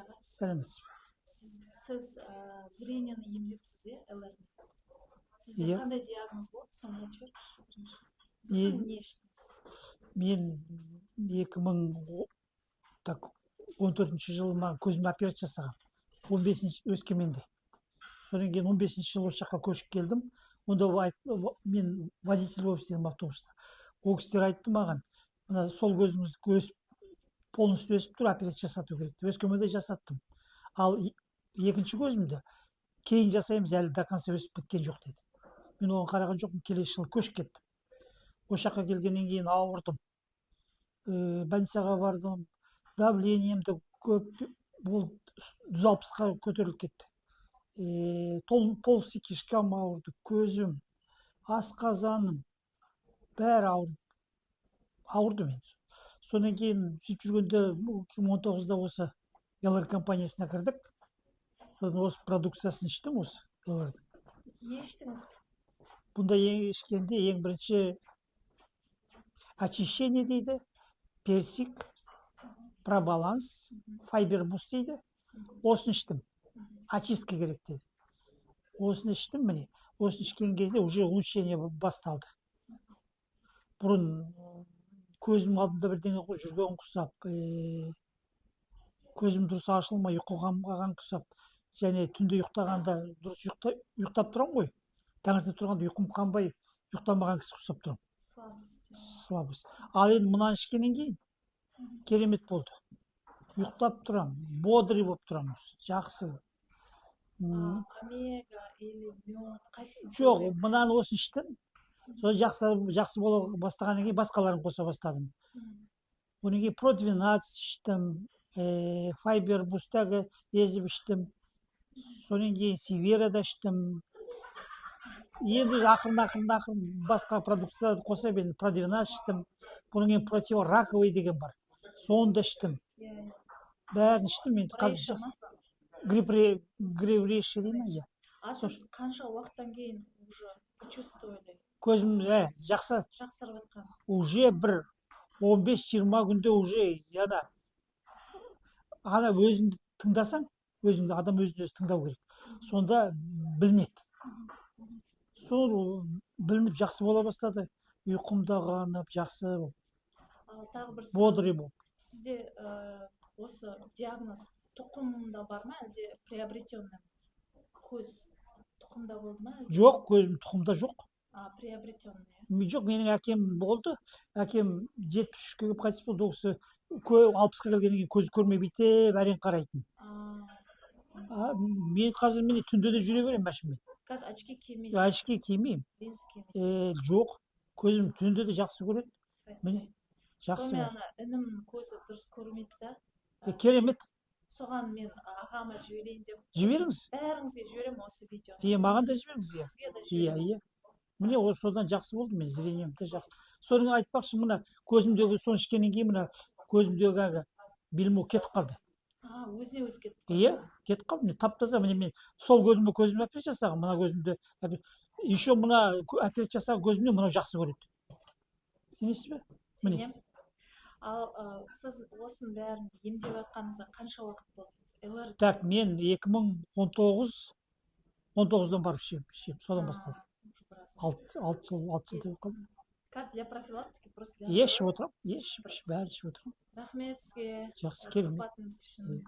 Аға. Сәлеметсіз бе? Сіз зрение ні емдепсіз, иә, ЛР? Сізде Иә. қандай диагноз болды, соны айтып жіберіңізші бірінші. Сосын не іштіңіз? Мен екі мың так 14-жылы маған көзіме операция жасаған, 15-ші Өскеменде. Содан кейін 15-жылы осы жаққа көшіп келдім. Онда мен водитель болып істедім автобуста. Ол кісілер айтты маған: «Мына сол көзіңіз өсіп, полностью өсіп тұр, операция жасату керек», – деп. Өскеменде жасаттым. Ал екінші көзімді кейін жасаймыз, әлі до конца өсіп біткен жоқ деді. Мен оған қараған жоқпын. Келесі жылы көшіп кеттім. Осы жаққа келгеннен кейін ауырдым. Больницаға бардым, давлением де көп болды, 160-қа көтеріліп кетті. Толстый кишкам ауырды, көзім, асқазаным, бәрі ауырды, ауырды мен. Содан кейін сөйтіп жүргенде 2019-да осы ЛР компаниясына кірдік. Содан осы продукциясын іштім, осы ЛР-дің. Не іштіңіз? Бұнда ең ішкенде ең бірінші очищение дейді, персик, пробаланс, файбер буст дейді. Осыны іштім. Очистка керек деді, осыны іштім. Міне, осыны ішкен кезде уже улучшение басталды. Бұрын көзімнің алдында бірдеңе жүрген құсап, көзім дұрыс ашылмай, ұйқы қанбаған құсап және түнде ұйықтағанда дұрыс ұйықтап тұрамын ғой, таңертең тұрғанда ұйқым қанбай, ұйықтамаған кісі құсап тұрамын. Слабость. Слабость. Ал енді мынаны ішкеннен кейін керемет болды, ұйықтап тұрамын, бодрый болып тұрамын, осы жақсы. Омега или мед, қайсысын? Жоқ, мынаны, осыны іштім. Содан жақсы, жақсы бола бастағаннан кейін басқаларын қоса бастадым. Одан кейін про 12 іштім, файбер бустағы езіп іштім, содан кейін сивера да іштім. Енді ақырын, ақырын, ақырын басқа продукцияларды қоса бердім. Про 12 іштім, одан кейін противораковый деген бар, соны да іштім. иә иә Бәрін іштім енді қазір. Рейши Жақсы. ма? Грейпрейши дей ма, иә. А сіз қанша уақыттан кейін уже почувствовали Көзім жақсы. жақсарып жатқан? Уже бір 15-20 күнде уже ана өзіңді тыңдасаң, өзіңді, адам өзін өзі тыңдау керек, сонда білінеді. Сол білініп, жақсы бола бастады, ұйқым да қанып, жақсы болып, Ал тағы бір сұрақ. бодрый болып. Сізде осы диагноз тұқымда бар ма, әлде приобретенный? Көз тұқымда болды ма әлде? Жоқ, көзім тұқымда жоқ. А, приобретенный, иә? Жоқ, менің әкем болды. Әкем 73-ке келіп қайтыс болды. Ол кісі 60-қа келгеннен кейін көзі көрмей, бүйтіп әрең қарайтын. А, А, мен қазір, міне, түнде де жүре беремін машинамен. Қазір очки кимейсіз? Очки кимеймін. Линза кимейсіз? Жоқ, көзім түнде де жақсы көреді, міне, жақсы. Сонымен Бәрі. ана інімнің көзі дұрыс көрмейді да. Керемет. Соған мен ағама жіберейін деп. Жіберіңіз. Бәріңізге жіберемін осы видеоны. Иә, маған да жіберіңіз, иә. Сізге де Иә. жіберемін. Иә, міне, осы содан жақсы болды. Мен зрением де жақсы. Соны айтпақшы, мына көзімдегі, соны ішкеннен кейін мына көзімдегі әлгі бельмо кетіп қалды. А, өзіне өзі кетіп қалды? Иә, кетіп қалды. Міне, тап таза. Міне, мен сол көзіме операция жасағанмын, мына көзімде еще мына операция жасаған көзімде мынау жақсы көреді, сенесіз бе, міне. Сенемін. Ал сіз осының бәрін емдеп жатқаныңызға қанша уақыт болды, ЛР? Так, мен 2019, 19-дан барып ішемін, содан бастадым. Уже біраз. 6 жыл, 6 жыл деп қалдым. Қазір для профилактики просто, для Иә, ішіп отырамын, иә, ішіп, бәрін ішіп отырамын. Рахмет сізге Жақсы, керемет. сұхбатыңыз үшін.